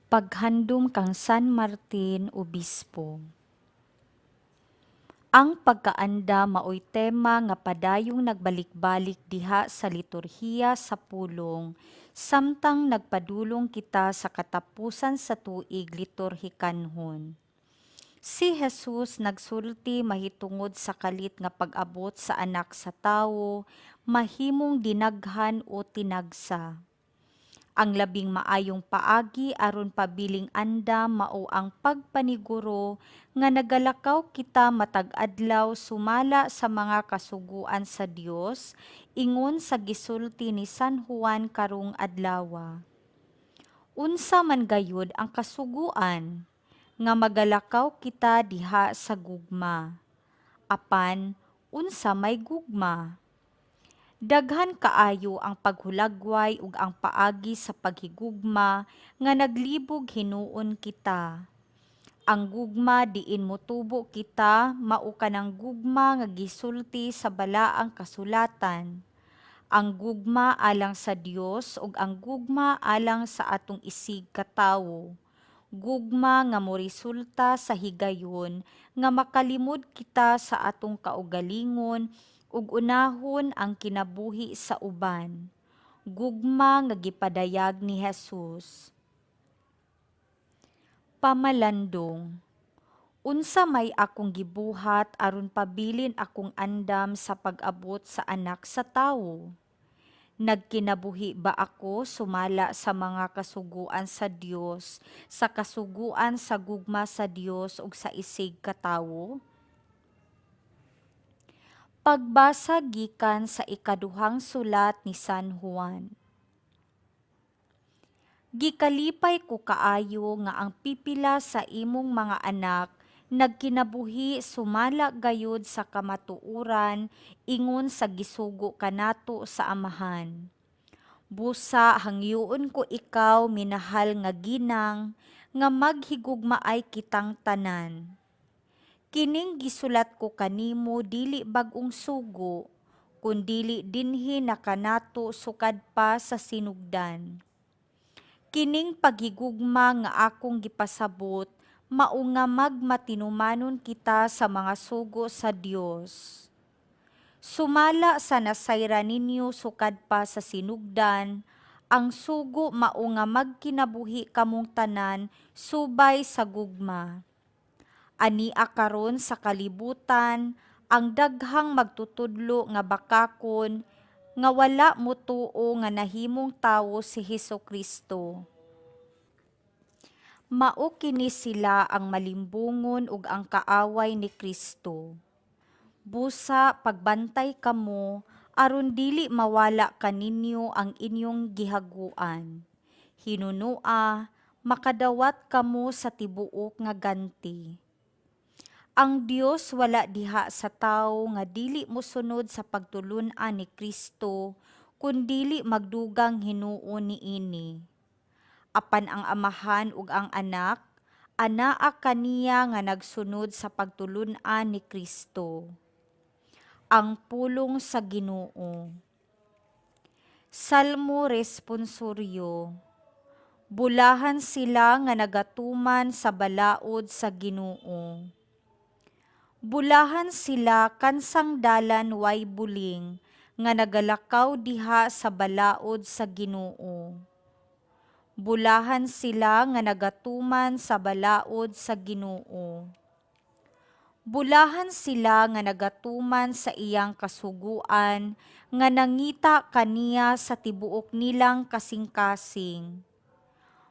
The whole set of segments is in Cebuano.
Paghandom kang San Martin Obispo. Ang pagkaandam maoy tema nga padayong nagbalik-balik diha sa liturhiya sa pulong samtang nagpadulong kita sa katapusan sa tuig liturhikanhon. Si Jesus nagsulti mahitungod sa kalit nga pag-abot sa Anak sa Tawo, mahimong dinaghan o tinagsa. Ang labing maayong paagi aron pabiling andam mao ang pagpaniguro nga nagalakaw kita matag adlaw sumala sa mga kasuguan sa Dios, ingon sa gisulti ni San Juan karong adlawa. Unsa man gayud ang kasuguan? Nga magalakaw kita diha sa gugma. Apan unsa may gugma? Daghan kaayo ang paghulagway ug ang paagi sa paghigugma nga naglibog hinuon kita. Ang gugma diin motubo kita mao kanang gugma nga gisulti sa Balaang Kasulatan. Ang gugma alang sa Dios ug ang gugma alang sa atong isig katawo. Gugma nga moresulta sa higayon nga makalimod kita sa atong kaugalingon ug unahon ang kinabuhi sa uban. Gugma nga gipadayag ni Jesus. Pamalandong. Unsa may akong gibuhat aron pabilin akong andam sa pag-abot sa Anak sa Tawo? Nagkinabuhi ba ako sumala sa mga kasuguan sa Dios, sa kasuguan sa gugma sa Dios ug sa isig katawo? Pagbasa gikan sa ikaduhang sulat ni San Juan. Gikalipay ko kaayo nga ang pipila sa imong mga anak nagkinabuhi sumala gayud sa kamatuoran, ingon sa gisugo kanato sa Amahan. Busa hangyoon ko ikaw, minahal nga ginang, nga maghigugmaay kitang tanan. Kining gisulat ko kanimo dili bag-ong sugo, kundili dinhi na kanato sukad pa sa sinugdan. Kining paghigugma nga akong gipasabot mao nga magmatinumanon kita sa mga sugo sa Dios. Sumala sa nasayran ninyo sukad pa sa sinugdan, ang sugo mao nga magkinabuhi kamong tanan subay sa gugma. Ania karon sa kalibutan ang daghang magtutudlo nga bakakon nga wala motuo nga nahimong tawo si Hesukristo. Mao kini sila ang malimbungon ug ang kaaway ni Kristo. Busa pagbantay kamo aron dili mawala kaninyo ang inyong gihaguan. Hinunua makadawat kamo sa tibuok nga ganti. Ang Dios wala diha sa tawo nga dili mosunod sa pagtulun-an ni Kristo, kun dili magdugang hinuon niini. Apan ang Amahan ug ang Anak anaa kaniya nga nagsunod sa pagtulun-an ni Kristo. Ang pulong sa Ginoo. Salmo responsoryo. Bulahan sila nga nagatuman sa balaod sa Ginoo. Bulahan sila kansang dalan way buling, nga nagalakaw diha sa balaod sa Ginoo. Bulahan sila nga nagatuman sa balaod sa Ginoo. Bulahan sila nga nagatuman sa iyang kasuguan, nga nangita kaniya sa tibuok nilang kasingkasing.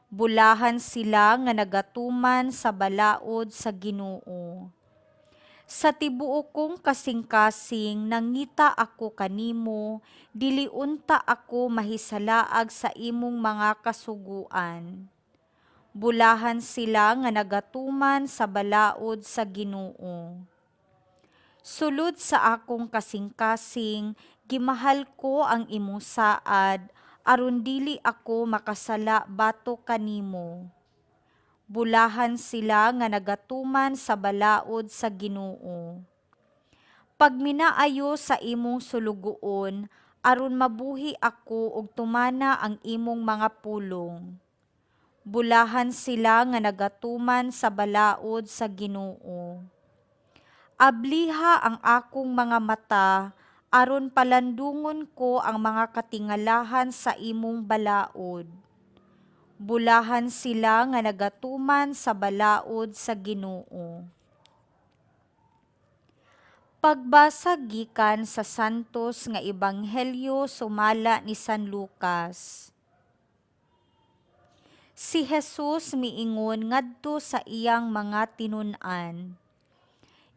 Bulahan sila nga nagatuman sa balaod sa Ginoo. Sa tibuok kong kasingkasing nangita ako kanimo, dili unta ako mahisalaag sa imong mga kasuguan. Bulahan sila nga nagatuman sa balaod sa Ginoo. Sulod sa akong kasingkasing, gimahal ko ang imong saad aron dili ako makasala batok kanimo. Bulahan sila nga nagatuman sa balaod sa Ginoo. Pagminaayo sa imong sulugoon aron mabuhi ako ug tumana ang imong mga pulong. Bulahan sila nga nagatuman sa balaod sa Ginoo. Abliha ang akong mga mata aron palandungon ko ang mga katingalahan sa imong balaod. Bulahan sila nga nagatuman sa balaod sa Ginoo. Pagbasa gikan sa Santos nga Ebanghelyo sumala ni San Lucas. Si Jesus miingon ngadto sa iyang mga tinun-an,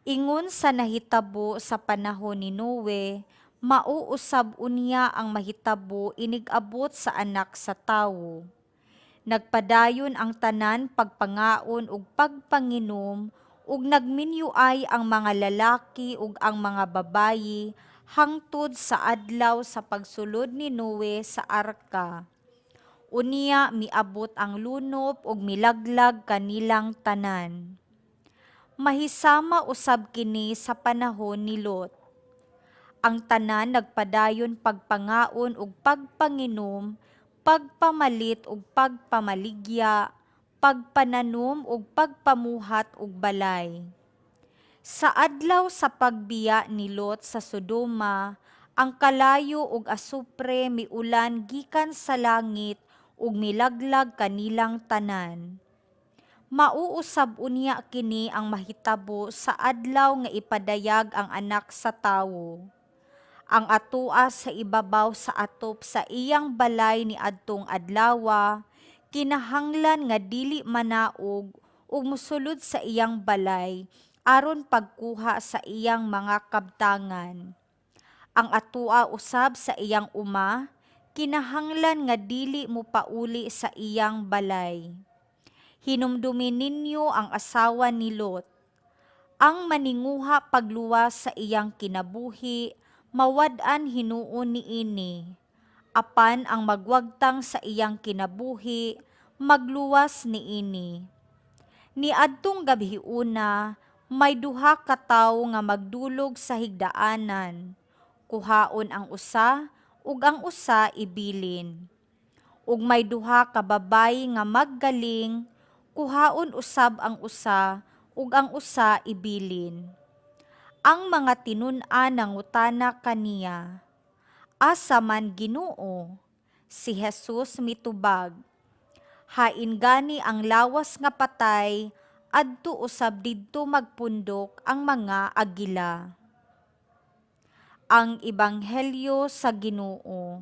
"Ingon sa nahitabo sa panahon ni Noe, mao usab unya ang mahitabo inig-abot sa Anak sa Tawo. Nagpadayon ang tanan pagpangaon ug pagpanginom ug nagminyuay ang mga lalaki ug ang mga babayi hangtod sa adlaw sa pagsulod ni Noe sa arka. Unya miabot ang lunop ug milaglag kanilang tanan. Mahisama usab kini sa panahon ni Lot. Ang tanan nagpadayon pagpangaon ug pagpanginom, pagpamalit ug pagpamaligya, pagpananom ug pagpamuhat og balay. Sa adlaw sa pagbiya ni Lot sa Sodoma, ang kalayo ug asupre miulan gikan sa langit ug milaglag kanilang tanan. Mao usab unya kini ang mahitabo sa adlaw nga ipadayag ang Anak sa Tawo. Ang atoa sa ibabaw sa atop sa iyang balay niadtong adlawa, kinahanglan nga dili manaog ug mosulod sa iyang balay aron pagkuha sa iyang mga kabtangan. Ang atoa usab sa iyang uma, kinahanglan nga dili mopauli sa iyang balay. Hinumdumi ninyo ang asawa ni Lot. Ang maninguha pagluwas sa iyang kinabuhi, mawad-an hinuon niini. Apan ang magwagtang sa iyang kinabuhi, magluwas niini. Niadtong gabhiona, may duha ka tawo nga magdulog sa higdaanan. Kuhaon ang usa ug ang usa ibilin. Ug may duha ka babayi nga maggaling, kuhaon usab ang usa ug ang usa ibilin." Ang mga tinun-an nangutana kaniya, "Asa man, Ginoo?" Si Jesus mitubag, "Hain gani ang lawas nga patay, adto usab didto magpundok ang mga agila." Ang Ebanghelyo sa Ginoo.